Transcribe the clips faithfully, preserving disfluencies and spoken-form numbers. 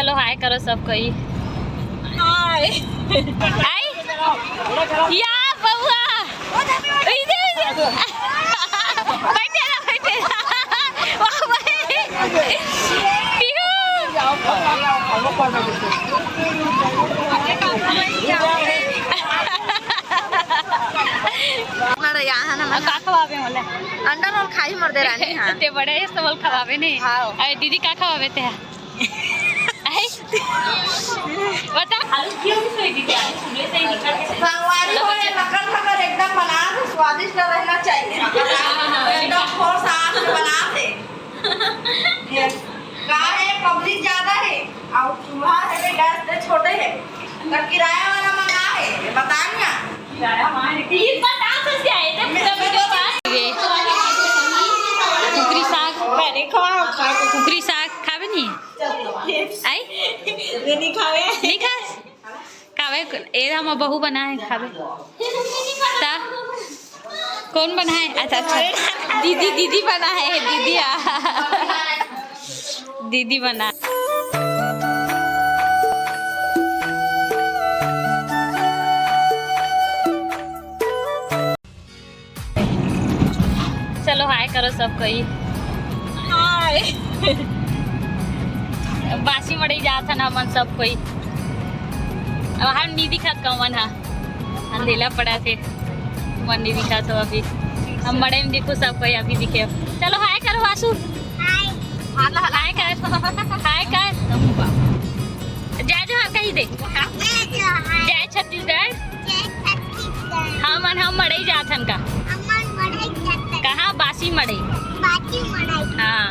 चलो, हाय करो सब कोई। हाय। आई? या बउआ। इधर, इधर। बैठे रहो, बैठे रहो। वाह भाई। पीहू। हमारा यहाँ ना, का खवाबे मोला? अंडा रोल खाही मोर देरानी, हाँ। ते बड़े से बोल खवाबे नहीं। हाँ। अरे दीदी, का खवाबे ते? आई? बता। आलू क्यों नहीं सोई दीदी? आलू सुबह से ही निकल के संगवारी हो, ये लकर फकर एकदम बना दो, स्वादिष्ट रहना चाहिए। हाँ, हाँ, हाँ, एकदम ठोस आंच पे बना दे। ये का है, पब्लिक ज्यादा है और चूल्हा है, गैस तो छोटे है, तो किराया वाला मंगा है, ये बता ना। किराया वहाँ है। ये पचास से आए थे, पूरा वीडियो का। ये कुकरी साग। मैंने खवाया। कुकरी साग खाबे नहीं? आई? ये नहीं खावे। नहीं खा? खावे, ए हम बहू बना है, खावे। ता? कौन बना है? अच्छा, अच्छा। दीदी, दीदी बना है, दीदी आ। दीदी बना। चलो हाय करो सब कोई। हाय। बासी मड़ई जात हन हमन सब कोई। अब हम नी दिखत कमन हा, अंधेला पड़ा थे, मन नी दिखत हो अभी। हम मड़ई में दिखो सब कोई, अभी दिखे। चलो हाय करो वासु। हाय। हाय कर, हाय कर। जय जोहार कही दे। जय जोहार। जय छत्तीसगढ़। जय छत्तीसगढ़। हमन हम मड़ई जाथन का? हमन मड़ई जाथन। कहाँ? बासी मड़ई। बासी मड़ई। हाँ।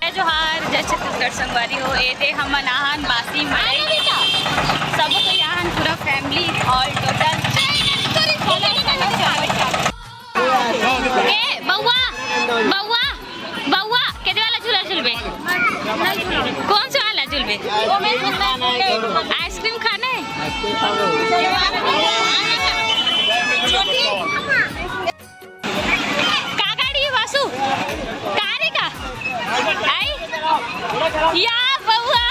जय जोहार, जय छत्तीसगढ़ संगवारी हो। ए दे हमन आहन बासी मड़ई। सब कोई आहन, पूरा family, all total। ए बउआ, बउआ, बउआ, केदे वाला झूला झूलबे? कौन से वाला झूलबे? आइसक्रीम खाने? का गाड़ी वासु? का रे का? आई? या बउआ।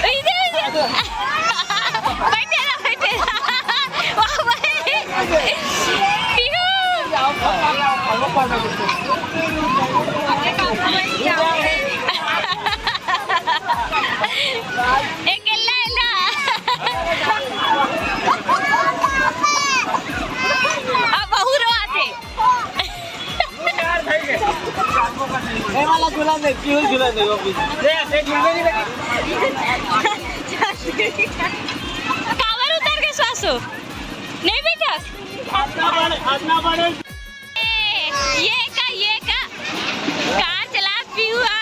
इधर, इधर। बैठे रहो, बैठे रहो। वाह भाई। पीहू। अकेला, अकेला। अब बहू रोआथे। ए वाला झूला दे, क्यों झूला दे वो भी? काबर उतर के सासू? नहीं बेटा? हाथ ना बढ़े, हाथ ना बढ़े। ए, ये का, ये का? कार चलात भी हुआ।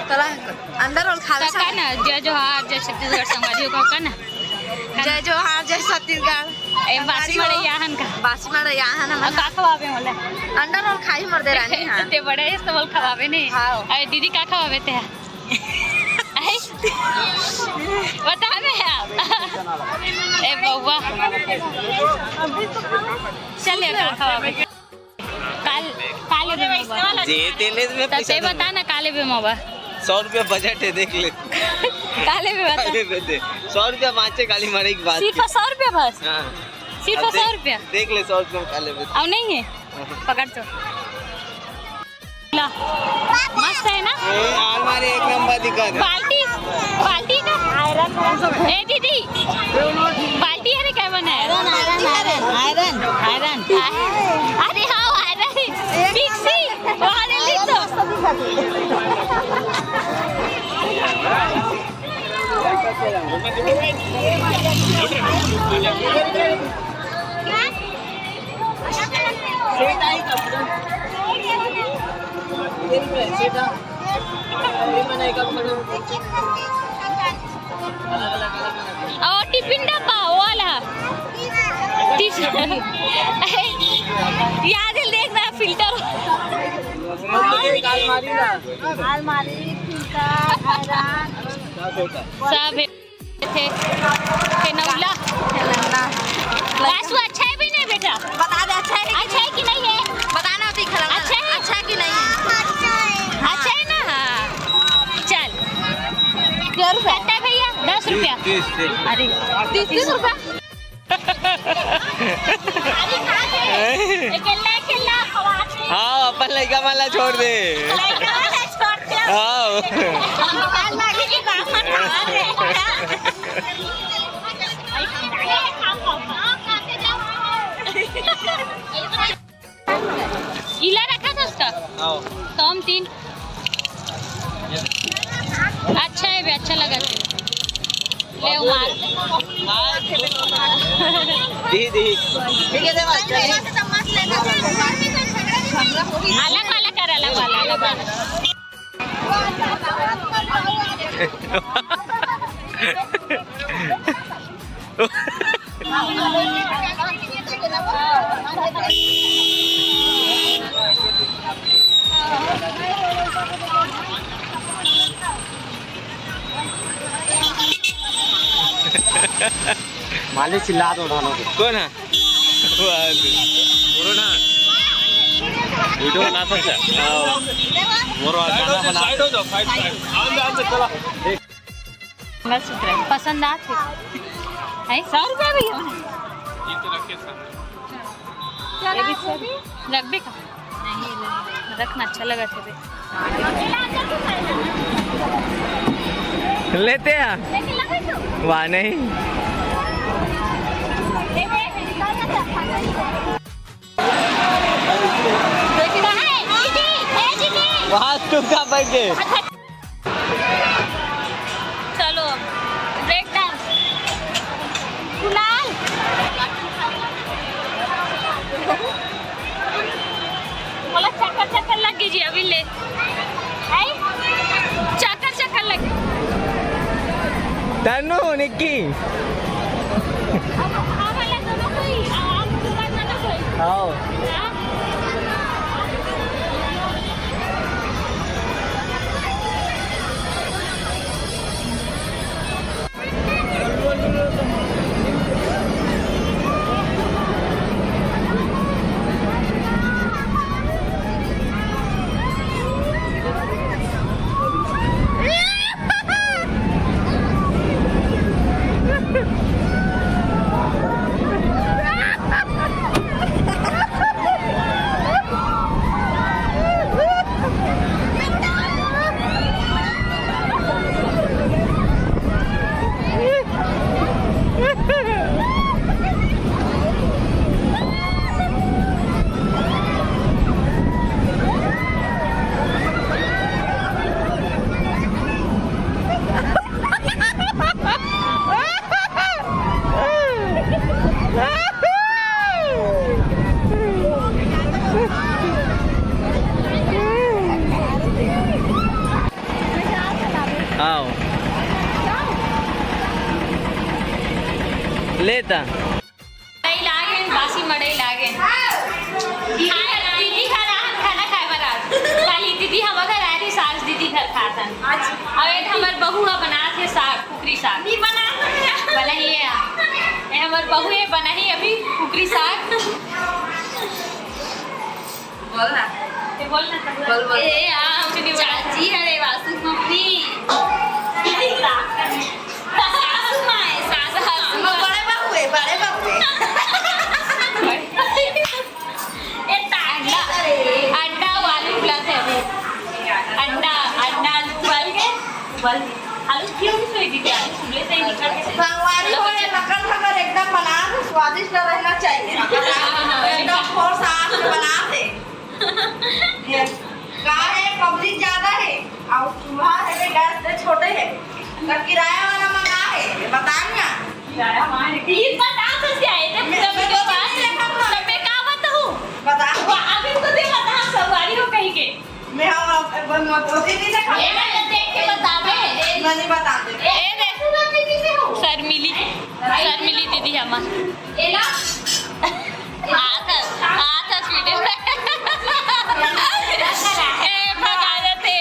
तोला अंडा रोल खावे का, का ना? जय जोहार, जय छत्तीसगढ़ संगवारी हो, का, का ना? जय जोहार, जय छत्तीसगढ़। ए, बासी मड़ई आहन का? बासी मड़ई आहन हमन। का खवाबे मोला? अंडा रोल खाही मोर देरानी, हाँ। ते बड़े से बोल खवाबे नहीं। हाँ। अरे दीदी, का खवाबे ते? आई? बता बे आप। ए बउआ। चल, का खवाबे? काल, काले बे मोबा। जे तेले में त पैसा ते दूंगा। बता ना, काले बे मोबा। सौ रुपया बजट है, देख ले। काले बे बता। काले बे दे। सौ रुपया बाँचे, काली मारे की बात सिर्फ की। सौ रुपया बस? हाँ। सिर्फ अब सौ देख, रुपया? देख ले, सौ रुपया काले बे। अब नहीं है? हाँ। पकड़ तो। ला। मस्त है ना? ए, अलमारी एक नंबर दिखा दे। बाल्टी, बाल्टी ना? आयरन। ए दीदी, बाल्टी है रे, क्या बनाया? Iron, iron, iron, iron, iron. अरे हाँ, आयरन। मिक्सी, वहाँ ले ली तो। और टिफिन डब्बा वो वाला। टिश-, याद है, देखना फिल्टर। अलमारी ना। अलमारी, फिल्टर, आयरन। सब है। थे, थे नौला। थे नौला। आंसू अच्छा है भी नहीं बेटा? बता दे, अच्छा है कि अच्छा है कि नहीं है? बताना तो ही खराब। अच्छा है? अच्छा कि नहीं है? अच्छा है ना? हाँ। चल। कितना रुपया? कितना है भैया? दस रुपया। तीस, तीस। अरे, तीस, तीस रुपया। अकेला, अकेला खवा दे। हाँ, अपन लइका मन ला छोड़ दे। लइका मन ला छोड़ दे। हाँ। भगवान लागे कि बाप मन खवा दे। इला रखा था उसका? हाँ। तो हम तीन। अच्छा है बे, अच्छा लगा थे। ले मार। दी, दी। ठीक है, दे बात, चलिए। अलग वाला कर, अलग वाला, अलग वाला। मालिक चिल्ला दो दोनों को। कौन है? वो है। बोलो ना। वीडियो बना सकते हैं। हाँ। मोर गाना बना। साइड हो जाओ, साइड, साइड। आराम से, आराम से चला। मस्त सुथरा है। पसंद आथे। हैं? सौ रुपया भैया? ये तो रखे सामने। ये भी सौ रुपया। रखबे का? नहीं, रखना अच्छा लगा था बे। लेते हैं। वाह, नहीं। वहाँ तुम कहाँ बैठ गए? चलो, ब्रेक डांस। कुणाल, बोला चक्कर चक्कर लग गई जी अभी ले। आई? चक्कर चक्कर लग गई। तनु, निक्की। अब, अब वाला दोनों को ही, आप दुकान वाला को ही। आओ। हाँ? आओ। लेता। मड़ई लागे, बासी मड़ई लागे। दीदी घर, दीदी घर आहन खाना खाए बर आज। काली दीदी हमर घर आए रही, सास दीदी घर खातन। अच्छा। अब एक हमर बहू ह बनात हे साग, कुकरी साग। नहीं बनात हे। बनाही हे। ये हमर बहू हे, बनाही अभी कुकरी साग। बोल ना। ए, बोल ना, बोल, बोल। ए, आ, हमके नहीं बोला। चाची, अरे, वासु मम्मी। सासू माँ है, सासू माँ। बड़े बाबू है, बड़े बाबू है। ए, ताकि अंडा, अरे। अंडा अउ आलू उबलत हे अभी। अंडा, अंडा आलू उबल के, उबल के। आलू क्यों नहीं सोई दीदी? आलू सुबह से ही निकल के संगवारी हो, ये नकल हगर एकदम बना दो, स्वादिष्ट रहना चाहिए। हाँ, हाँ, एकदम ठोस आंच में बना दे। ये का है, पब्लिक ज्यादा है और चूल्हा है, गैस से छोटे है, तो किराया वाला मंगा है। तानिया। ये बता तो क्या है? जब मैं वीडियो बात, तब मैं का बताऊं? बता। अभी तो दे बता, सवारी हो कहीं के। मैं अब, अब, अब, अब, दीदी से खा- ए, मैं देख के बतावे। मैं नहीं बता दे। ए, देख। शर्मिली, शर्मिली दीदी हमार। एला। आतस, आतस वीडियो। ए, भगा जाते।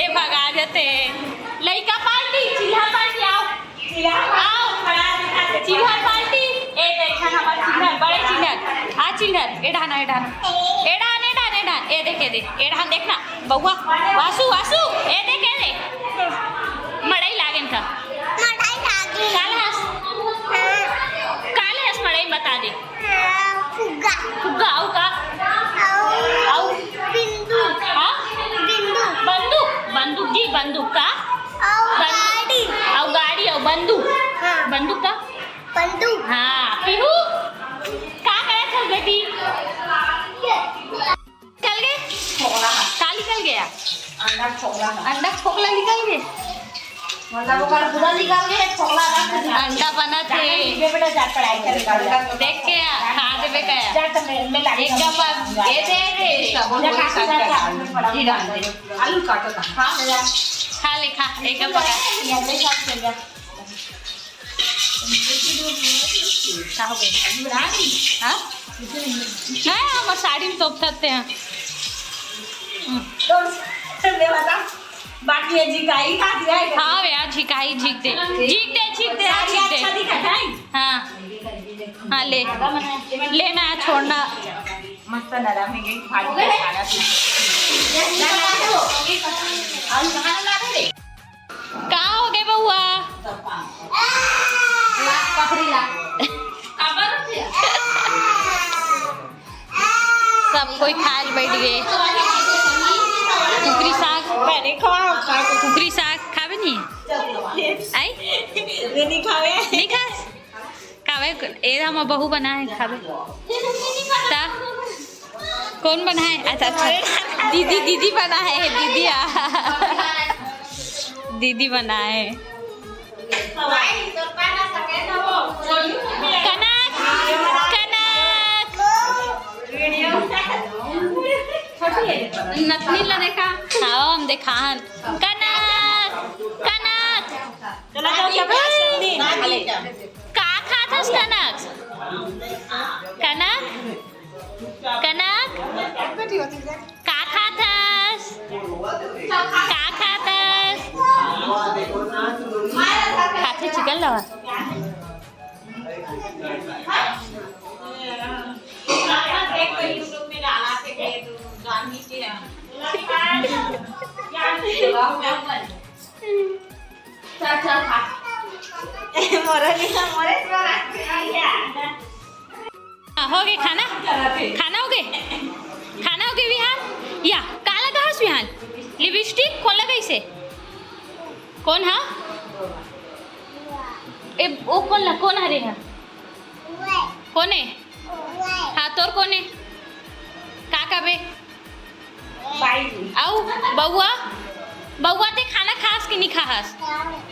ए, भगा जाते। लइका पार्टी, चिल्हा पार्टी, आओ। आओ। चिल्हा पार्टी। ए, देखा ना, हमार चिल्हा, बड़े चिल्हा। आ चिल्हा, ए ढाना, ए ढाना। ए ढान, ए ढान, ए ढान। ए देख, ए देख। ए ढान देखना। बउआ, वासु, वासु। ए देख, ए देख। मड़ई लागेन का? मड़ई लागेन। काल हस? हाँ। काल हस मड़ई बता दे। हाँ, फुग्गा। फुग्गा, अउ का? अउ अउ? बिंदु। हाँ? बिंदु। बंदूक, बंदूक जी, बंदूक का? अउ बन- गाड़ी। अउ गाड़ी, अउ बंदूक। हाँ। बंदूक का? बंदूक। हाँ, पीहू, का करत हस बेटी? चल गे? का निकल गया? अंडा फोकला। अंडा फोकला निकल गे? मतलब ओकर गुदा निकल गे, फोकला रख दे। अंडा बनत हे। ये बेटा जा पढ़ाई कर। देख के आ, खा देबे का। जा तो मैं, मैं लाके एक गप्पा दे दे रे। जा, जा, जा, जा। आलू काटो था। खा ले, खा, एक गप्पा खा। ये ले खा, चल जा। का हो गया? हाँ? नहीं, हम साड़ी में तोप सकते हैं। तो ले बता, बाकी ये झिकाई खा दिया है। हाँ यार, झिकाई झिक दे, झिक दे, झिक दे, साड़ी झिक दे। अच्छा दिखा है। हाँ, हाँ, ले, लेना है, छोड़ना। मस्त नरम है, ये भारी का सारा चीज। और कहाँ ला रहे? का हो गे बउआ? ला, पकड़ी ला। सब कोई खाए ल बैठ गे। कुकरी साग। पहले खवाओ, खा के। कुकरी साग खाबे नहीं? आई? ये नहीं खावे। नहीं खास? खावे, ए हम बहू बनाए, खावे। ता? कौन बनाए? अच्छा, अच्छा। दीदी, दीदी बनाए है, दीदी आ। दीदी बनाए। कनक, कनक। नतनी ला देखा। हाँ, हम देखान। कनक, कनक। चला जाओ, क्या बात है? का खात हस कनक? कनक? कनक, का खात हस? का खात हस? खाथे चिकन लावा। चल, चल, खा। मोरे नहीं, मोरे से बात कर। हाँ, हो गे खाना? खाना हो गे? खाना हो गे विहान? या, का लगा हस विहान? लिपस्टिक? कोन लगाइसे? कोन हा? ए, ओ कोन ला, कोन हरे हा? कोन ए? हाँ, तोर कोन ए? का काबे? अउ बउआ, बउआ ते खाना खास कि नहीं खाहस?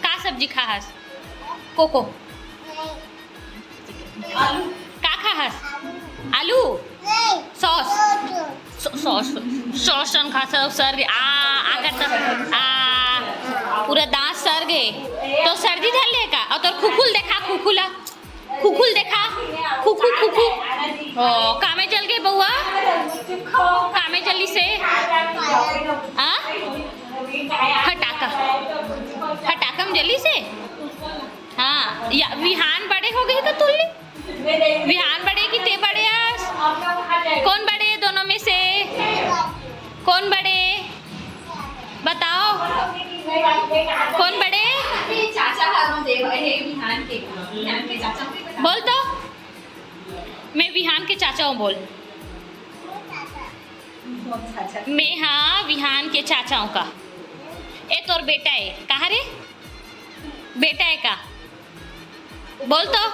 का सब्जी खाहस? कोको। आलू। का खाहस? आलू? सॉस। Saw-, sauce. सॉस अन खा सब सर गे। आ, आ कर त, आ, पूरा दांत सर गे। तो सर्दी धर ले का? अउ तोर खुखुल देखा, खुखुला। खुखुल देखा, खुखुल, खुखुल। ओ, कामे चल गे बउआ? कामे चली से? हाँ? फटाका। फटाका में जली से? हाँ, या विहान बड़े हो गे का तुल्ली? विहान बड़े कि ते बड़े आस? कोन बड़े दोनों में से? कोन बड़े? बताओ, कोन बड़े? चाचा हर देव हे विहान के, विहान के चाचा। बोल तो, मैं विहान के चाचा हूँ, बोल। मैं हाँ विहान के चाचा हूँ का। ए तोर बेटा है, कहाँ रे? बेटा है का? बोल तो।